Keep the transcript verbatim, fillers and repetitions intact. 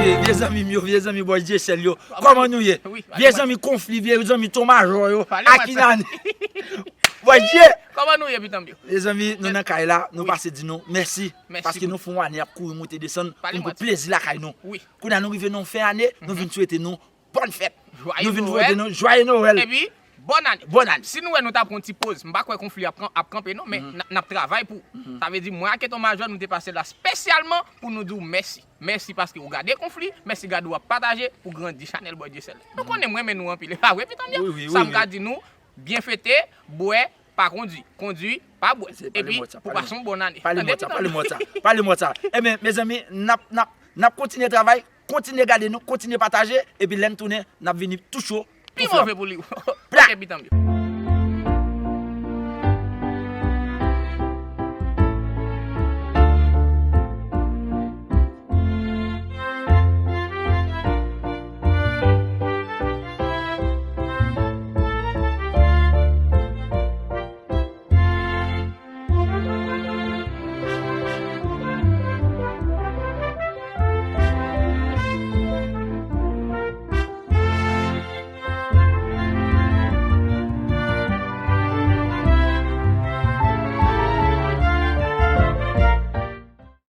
Vye zanmi m yo, vye zanmi Bòs Dyesèl yo, kòman nou ye? Vye zanmi Konfli, vye zanmi Ton Majò yo, Akinani. Bòs Dye! Kòman nou ye, pitanm yo? Vye zanmi, nou nan kay la, nou pase di nou mèsi. Paske nou fè yon ane ap kouri monte desann pou nou pran plezi lakay nou. Kounye a nou rive nan fen ane, nou vin swete nou bòn fèt. Nou vin swete nou jwaye Nwèl. Epi, bòn ane. Bòn ane. Si nou wè nou ta pran yon ti poz, m pa kwè Konfli ap, ap kanpe non, men n ap travay pou. Sa vle di, mwen ak Ton Majò, nou te pase la espesyalman pou nou di w mèsi. Mèsi paske ou gade Konfli, mèsi gade w ap pataje pou grandi chanèl Bòs Dyesèl. Nou konnen mwen renmen nou anpil, e pa vre, pitanm yo? Sa m ka di nou, byen fete, bwè, pa kondwi. Kondwi, pa bwè. Epi, pou pase yon bòn ane. Pale m sa, pale m sa, pale m sa. Ebyen, mezanmi, n ap, n ap, n ap kontinye travay, kontinye gade nou, kontinye pataje, epi lè n tounen, n ap vini tou cho, pi move pou li. Ok, pitanm yo.